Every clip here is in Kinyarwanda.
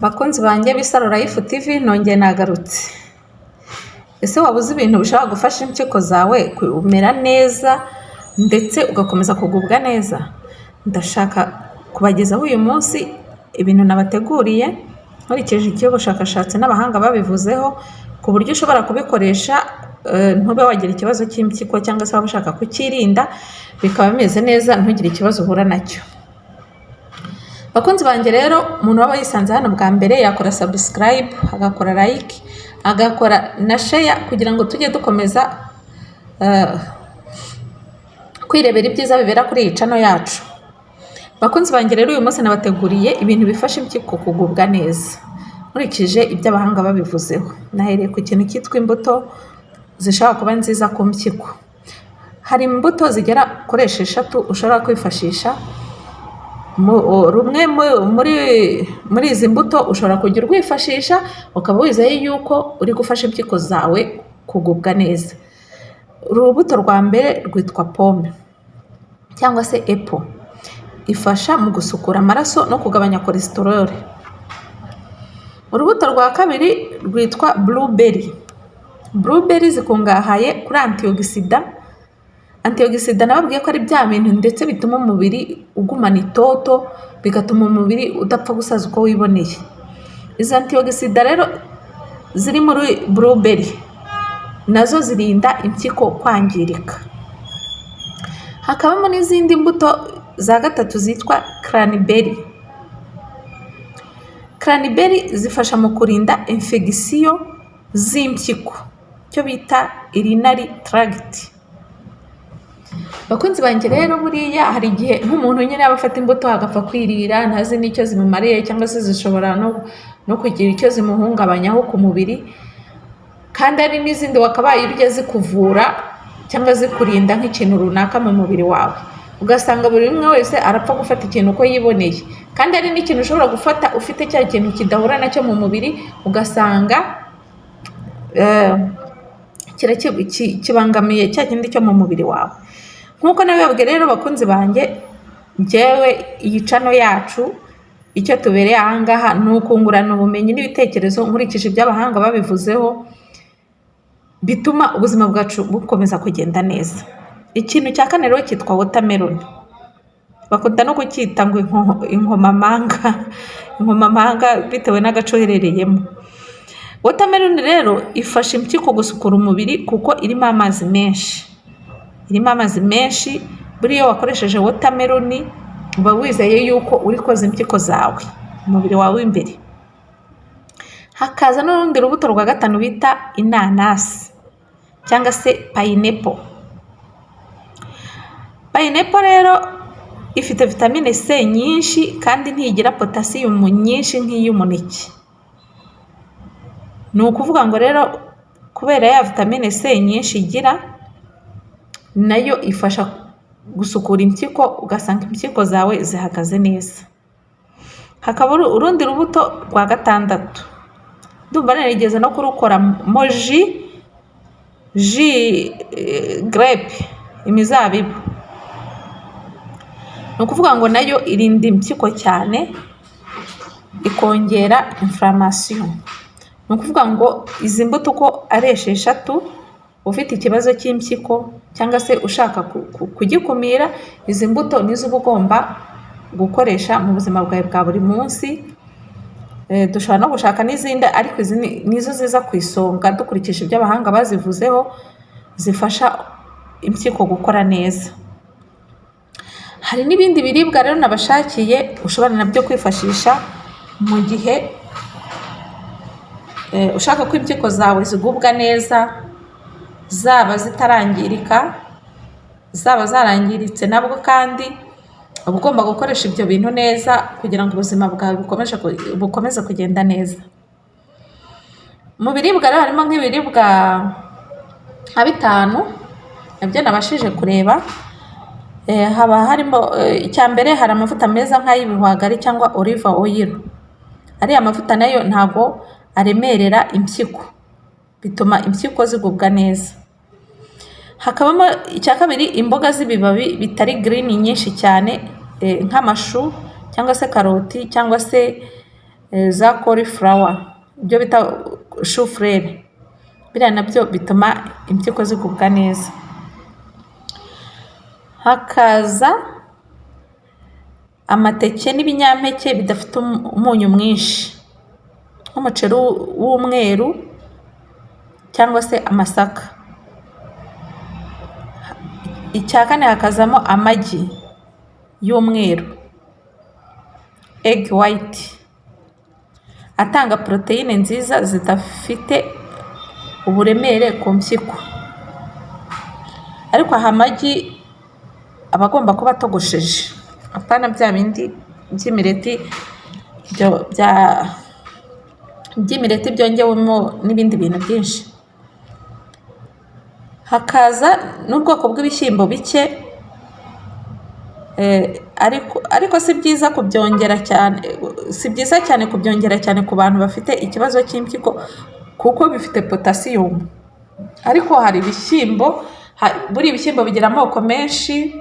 Bakunzi banjye b'Isaro Life TV, nongeye nagarutse. Ese waba uzi ibintu bishobora gufasha impyiko zawe kumera neza ndetse ugakomeza kugubwa neza? Ndashaka kubagezaho uyu munsi ibintu nabateguriye nkurikije icyo ubushakashatsi n'abahanga babivuzeho, ku buryo ushobora kubikoresha ntube wagira ikibazo cy'impyiko, cyangwa se waba ushaka kucyirinda bikaba bimeze neza, ntugire ikibazo uhura nacyo. Bakunzi banjye rero, umuntu waba yisanze hano bwa mbere yakora subscribe, agakora like, agakora na share, kugira ngo tujye dukomeza kwirebera ibyiza bibera kuri iyi channel yacu. Bakunzi banjye rero, uyu munsi nabateguriye ibintu bifasha impyiko kugubwa neza nkurikije ibyo abahanga babivuzeho. Nahereye ku kintu cyitwa imbuto zishobora kuba nziza ku mpyiko. Hari imbuto zigera kuri 6 ushobora kwifashisha. Rumwe muri izi mbuto ushobora kujya urwifashisha, ukaba wizeye yuko uri gufasha impyiko zawe kugubwa neza. Urubuto rwa mbere rwitwa pome cyangwa se apple, ifasha mu gusukura amaraso no kugabanya cholesterol. Urubuto rwa kabiri rwitwa blueberry. Blueberry zikungahaye kuri antioxidant. Antioxidant nababwiye ko ari bya bintu ndetse bituma umubiri ugumana itoto, bigatuma umubiri udapfa gusaza uko wiboneye. Izi antioxidant rero ziri muri blueberry nazo zirinda impyiko kwangirika. Hakabamo n'izindi mbuto za gatatu zitwa cranberry. Cranberry zifasha mu kurinda infection z'impyiko, icyo bita urinary tract. Bakunzi banjye rero, buriya hari igihe nk'umuntu nyine aba afata imbuto agapfa kwirira, ntazi n'icyo zimumariye, cyangwa se zishobora no kugira icyo zimuhungabanyaho ku mubiri, kandi hari n'izindi wakabaye urya zikuvura cyangwa zikurinda nk'ikintu runaka mu mubiri wawe. Ugasanga buri umwe wese arapfa gufata ikintu uko yiboneye, kandi hari n'ikintu ushobora gufata ufite cya kintu kidahura nacyo mu mubiri, ugasanga kibangamiye cya kindi cyo mu mubiri wawe. Nk'uko nabibabwiye rero, bakunzi banjye, njyewe iyi channel yacu, icyo tubereye aha ngaha ni ukungurana ubumenyi n'ibitekerezo nkurikije ibyo abahanga babivuzeho, bituma ubuzima bwacu bukomeza kugenda neza. Ikintu cya kane rero cyitwa watermelon, bakunda no kucyita ngo inkomamanga, inkomamanga bitewe n'agace uherereyemo. Watermelon rero ifasha impyiko gusukura umubiri kuko irimo amazi menshi, irimo amazi menshi. Buriya iyo wakoresheje watermelon uba wizeye yuko uri koza impyiko zawe, umubiri wawe w'imbere. Hakaza n'urundi rubuto rwa gatanu bita inanasi cyangwa se pineapple. Pineapple rero ifite vitamine C nyinshi, kandi ntigira potassium nyinshi nk'iy'umuneke. Ni ukuvuga ngo rero kubera ya vitamine C nyinshi igira, nayo ifasha gusukura impyiko, ugasanga impyiko zawe zihagaze neza. Hakaba urundi rubuto rwa gatandatu, ndumva narigeze no kurukoramo jus, grape, imizabibu. Ni ukuvuga ngo nayo irinda impyiko cyane, ikongera inflammation. Ni ukuvuga ngo izi mbuto uko ari 6, ufite ikibazo cy'impyiko cyangwa se ushaka kugikumira, izi mbuto nizo uba ugomba gukoresha mu buzima bwawe bwa buri munsi. Dushobora no gushaka n'izindi, ariko izi nizo ziza ku isonga dukurikije ibyo abahanga bazivuzeho, zifasha impyiko gukora neza. Hari n'ibindi biribwa rero nabashakiye ushobora nabyo kwifashisha mu gihe ushaka ko impyiko zawe zigubwa neza, zaba zitarangirika, zaba zarangiritse nabwo kandi uba ugomba gukoresha ibyo bintu neza kugira ngo ubuzima bwawe bukomeze kugenda neza. Mu biribwa rero harimo nk'ibiribwa nka bitanu nabyo nabashije kureba. Haba harimo icya mbere, hari amavuta meza nk'ay'ibihwagari cyangwa olive oil. Ariya mavuta nayo ntago aremerera impyiko, bituma impyiko zigubwa neza. Hakabamo icya kabiri, imboga z'ibibabi bitari green nyinshi cyane, nk'amashu cyangwa se karoti cyangwa se za cauliflower, ibyo bita chou-fleur, biriya nabyo bituma impyiko zigubwa neza. Hakaza amateke n'ibinyampeke bidafite umunyu mwinshi, nk'umuceri w'umweru cyangwa se amasaka. Icya kane, hakazamo amagi y'umweru, egg white, atanga poroteyine nziza zidafite uburemere ku mpyiko. Ariko aha amagi aba agomba kuba atogosheje, apana bya bindi by'imireti by'imireti byongewemo n'ibindi bintu byinshi. Hakaza n'ubwoko bw'ibishyimbo bike, ariko si byiza kubyongera cyane, si byiza cyane kubyongera cyane ku bantu bafite ikibazo cy'impyiko, kuko bifite potasiyumu. Ariko hari ibishyimbo, buriya ibishyimbo bigira amoko menshi,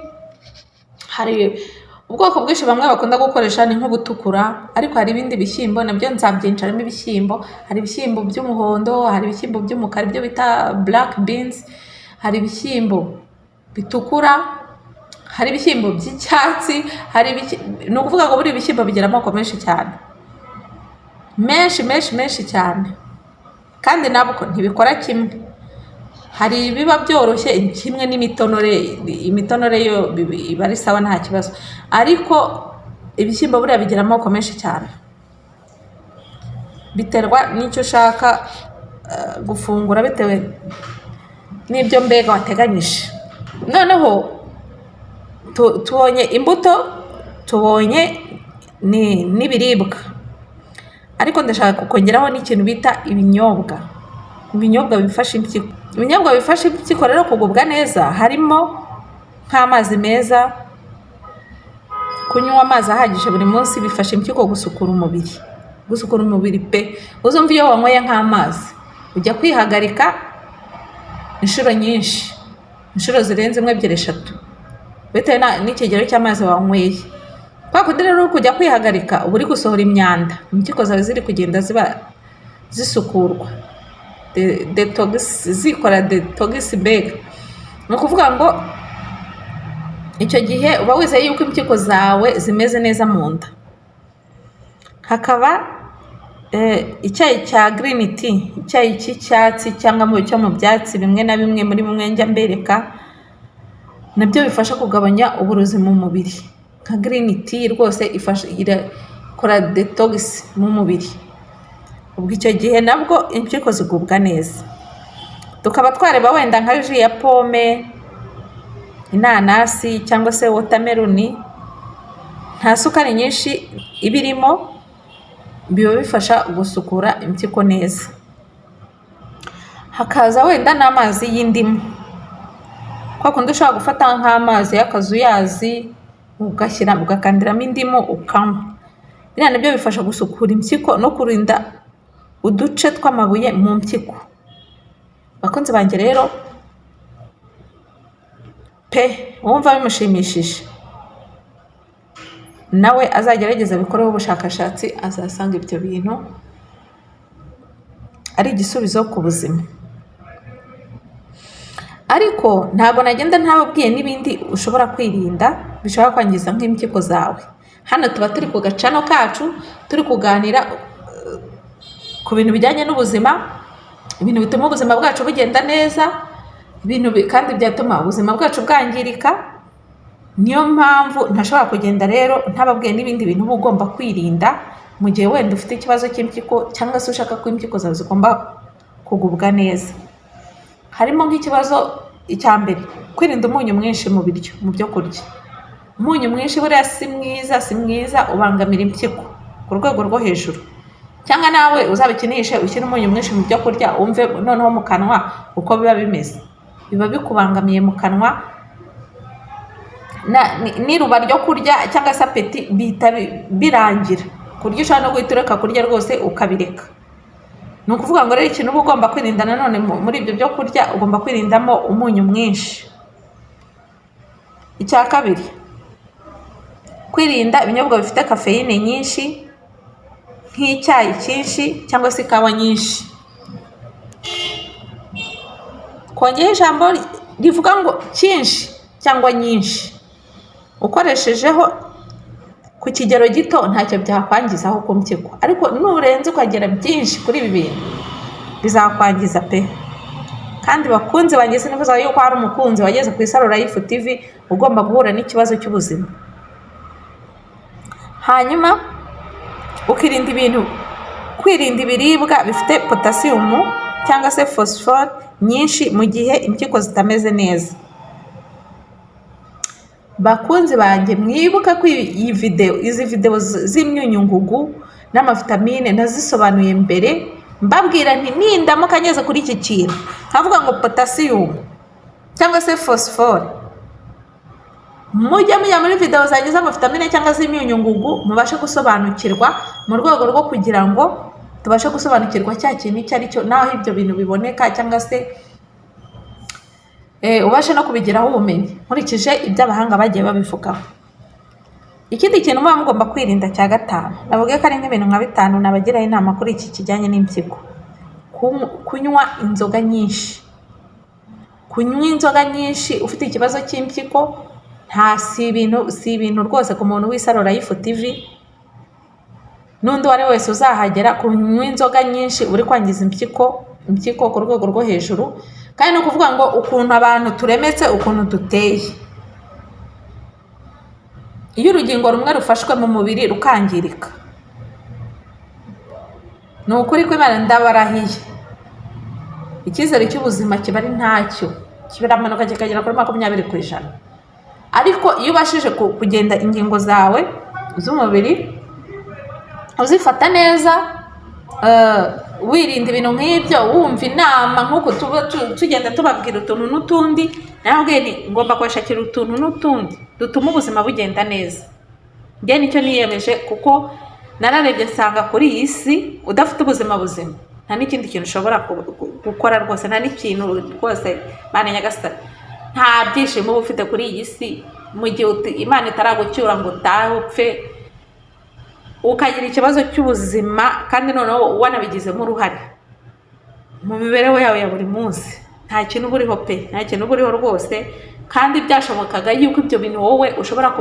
hari ubwoko bwinshi. Bamwe bakunda gukoresha ni nk'ubutukura, ariko hari ibindi bishyimbo nabyo nzabyincaramo. Ibishyimbo, hari ibishyimbo by'umuhondo, hari ibishyimbo by'umukara, ibyo bita black beans, hari ibishyimbo bitukura, hari ibishyimbo by'icyatsi, hari, ni ukuvuga ngo buriya ibishyimbo bigira amoko menshi cyane, menshi menshi menshi cyane, kandi nabwo ntibikora kimwe. Hari ibiba byoroshye kimwe n'imitonore, imitonore yo iba ari sawa, nta kibazo. Ariko ibishyimbo buriya bigira amoko menshi cyane, biterwa n'icyo ushaka gufungura, bitewe n'ibyo mbega wateganyije. Noneho tubonye imbuto, tubonye n'ibiribwa, ariko ndashaka kongeraho n'ikintu bita ibinyobwa, ibinyobwa bifasha impyiko. Ibinyobwa bifasha impyiko rero kugubwa neza harimo nk'amazi meza. Kunywa amazi ahagije buri munsi bifasha impyiko gusukura umubiri, gusukura umubiri pe. Uzumva iyo wanyweye nk'amazi ujya kwihagarika inshuro nyinshi, inshuro zirenze imwe, ebyiri, eshatu, bitewe n'ikigero cy'amazi wanyweye. Kwa kundi rero uri kujya kwihagarika, uba uri gusohora imyanda, impyiko zawe ziri kugenda ziba zisukurwa, detox, zikora detox mbega. Ni ukuvuga ngo icyo gihe uba wizeye yuko impyiko zawe zimeze neza mu nda. Hakaba icyayi cya green tea, icyayi cy'icyatsi cyangwa mu cyo mu byatsi bimwe na bimwe, muri bimwe njya mbereka, nabyo bifasha kugabanya uburozi mu mubiri. Nka green tea rwose ifasha, irakora detox mu mubiri. Ubwo icyo gihe nabwo impyiko zigubwa neza. Tukaba twareba wenda nka jus ya pome, inanasi cyangwa se watermelon, nta sukari nyinshi iba irimo, biba bifasha gusukura impyiko neza. Hakaza wenda n'amazi y'indimu, kwa kundi ushobora gufata nk'amazi y'akazuyazi ugashyira, ugakandiramo indimu ukanywa, biriya nabyo bifasha gusukura impyiko no kurinda uduce tw'amabuye mu mpyiko. Bakunzi banjye rero pe, uwumva bimushimishije nawe azagerageza abikoreho ubushakashatsi, azasanga ibyo bintu ari igisubizo ku buzima. Ariko ntabwo nagenda ntababwiye n'ibindi ushobora kwirinda bishobora kwangiza nk'impyiko zawe. Hano tuba turi ku gacano kacu, turi kuganira ku bintu bijyanye n'ubuzima, ibintu bituma ubuzima bwacu bugenda neza, ibintu kandi byatuma ubuzima bwacu bwangirika. Niyo mpamvu ntashobora kugenda rero ntababwiye n'ibindi bintu uba ugomba kwirinda mu gihe wenda ufite ikibazo cy'impyiko cyangwa se ushaka ko impyiko zawe zigomba kugubwa neza. Harimo nk'ikibazo, icya mbere, kwirinda umunyu mwinshi mu biryo, mu byo kurya. Umunyu mwinshi buriya si mwiza, si mwiza, ubangamira impyiko ku rwego rwo hejuru. Cyangwa nawe uzabikinishe, ushyire umunyu mwinshi mu byo kurya, wumve noneho mu kanwa uko biba bimeze. Biba bikubangamiye mu kanwa, n'iruba ryo kurya cyangwa se appétit bihita birangira, ku buryo ushobora no guhita ureka kurya rwose, ukabireka. Ni ukuvuga ngo rero ikintu uba ugomba kwirinda nanone muri ibyo byo kurya, ugomba kwirindamo umunyu mwinshi. Icya kabiri, kwirinda ibinyobwa bifite kafeyine nyinshi nk'icyayi, nk'icyayi cyinshi cyangwa se ikawa nyinshi. Kongeraho ijambo rivuga ngo cyinshi cyangwa nyinshi, ukoreshejeho ku kigero gito ntacyo byakwangizaho ku mpyiko, ariko nurenza ukagera byinshi kuri ibi bintu bizakwangiza pe. Kandi bakunzi banjye, sinifuza yuko hari umukunzi wageze ku Isaro Life TV ugomba guhura n'ikibazo cy'ubuzima. Hanyuma ukirinda ibintu, kwirinda ibiribwa bifite potasiyumu cyangwa se phosphore nyinshi mu gihe impyiko zitameze neza. Bakunzi banjye, mwibuke ko iyi videwo, izi videwo z'imyunyungugu n'amavitamine nazisobanuye mbere, mbabwira nti nindamuka ngeze kuri iki kintu nkavuga ngo potasiyumu cyangwa se phosphore, mujye mujya muri videwo zanjye z'amavitamine cyangwa z'imyunyungugu, mubashe gusobanukirwa, mu rwego rwo kugira ngo tubashe gusobanukirwa cya kintu icyo ari cyo n'aho ibyo bintu biboneka, cyangwa se ubashe no kubigiraho ubumenyi nkurikije ibyo abahanga bagiye babivugaho. Ikindi kintu muba mugomba kwirinda cya gatanu, navuga ko ari nk'ibintu nka bitanu nabagiraho inama kuri iki kijyanye n'impyiko: kunywa inzoga nyinshi. Kunywa inzoga nyinshi ufite ikibazo cy'impyiko nta si ibintu rwose ku muntu w'Isaro Life TV n'undi uwo ari we wese uzahagera. Kunywa inzoga nyinshi uri kwangiza impyiko ku rwego rwo hejuru. Kandi ni ukuvuga ngo ukuntu abantu turemetse, ukuntu duteye, iyo urugingo rumwe rufashwe mu mubiri rukangirika, ni ukuri kw'Imana ndabarahiye, icyizere cy'ubuzima kiba ari ntacyo, kiramanuka kikagera kuri 20%. Ariko iyo ubashije kugenda ingingo zawe z'umubiri uzifata neza, wirinda ibintu nk'ibyo, wumva inama nk'uku tuba tugenda tubabwira utuntu n'utundi, narababwiye nti ngomba kubashakira utuntu n'utundi dutuma ubuzima bugenda neza. Njye nicyo niyemeje, kuko nararebye nsanga kuri iyi si udafite ubuzima buzima nta n'ikindi kintu ushobora gukora rwose, nta n'ikintu rwose. Mana Nyagasani, nta byishimo uba ufite kuri iyi si mu gihe Imana itaragucyura ngo utahe upfe ukagira ikibazo cy'ubuzima, kandi noneho wanabigizemo uruhare mu mibereho yawe ya buri munsi. Nta kintu uba uriho pe, nta kintu uba uriho rwose. Kandi byashobokaga yuko ibyo bintu wowe ushobora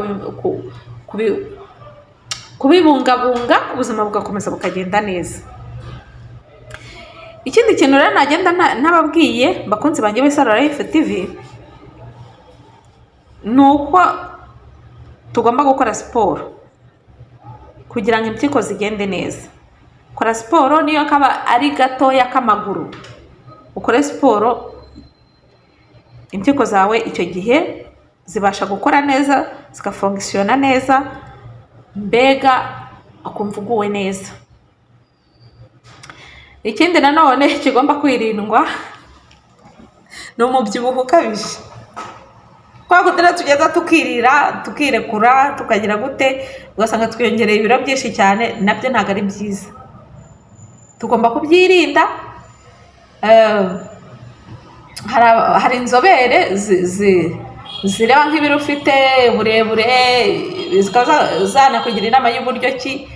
kubibungabunga, ubuzima bugakomeza bukagenda neza. Ikindi kintu rero nagenda ntababwiye, bakunzi banjye b'Isaro Life TV, ni uko tugomba gukora siporo kugira ngo impyiko zigende neza. Kora siporo, niyo kaba ari gatoya k'amaguru, ukore siporo, impyiko zawe icyo gihe zibasha gukora neza, zigafonkisiyona neza, mbega ukumva uguwe neza. Ikindi nanone kigomba kwirindwa ni umubyibuho ukabije, kwa kundi rero tugenda tukirira, tukirekura, tukagira gute, ugasanga twiyongereye ibiro byinshi cyane. Nabyo ntabwo ari byiza, tugomba kubyirinda. Hari inzobere zireba nk'ibiro ufite, uburebure, zikaba zanakugira inama y'uburyo ki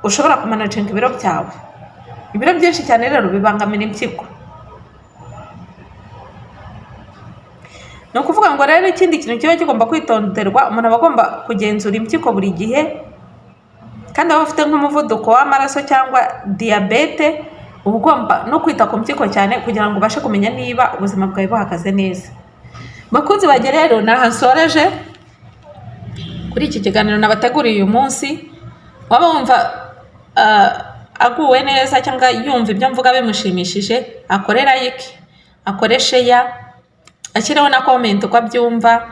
ushobora kumanaginga ibiro byawe. Ibiro byinshi cyane rero bibangamira impyiko. Ni ukuvuga ngo rero ikindi kintu kiba kigomba kwitonderwa, umuntu aba agomba kugenzura impyiko buri gihe. Kandi waba ufite nk'umuvuduko w'amaraso cyangwa diyabete, uba ugomba no kwita ku mpyiko cyane kugira ngo ubashe kumenya niba ubuzima bwawe buhagaze neza. Bakunzi banjye rero, ni aha nsoreje kuri iki kiganiro nabateguriye uyu munsi. Waba wumva aguwe neza cyangwa yumva ibyo mvuga bimushimishije, akore like, akore share, ashyireho na comment uko abyumva,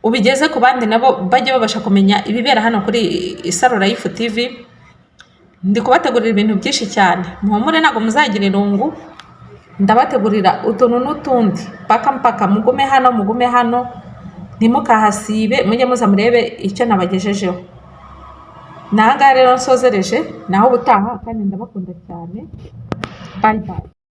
ubigeze ku bandi nabo bajye babasha kumenya ibibera hano kuri Isaro Life TV. Ndi kubategurira ibintu byinshi cyane, muhumure ntabwo muzagira irungu. Ndabategurira utuntu n'utundi mpaka mpaka. Mugume hano, mugume hano, ntimukahasibe, mujye muza murebe icyo nabagejejeho. Ni aha ngaha rero nsozereje, naho ubutaha, kandi ndabakunda cyane. Bye bye.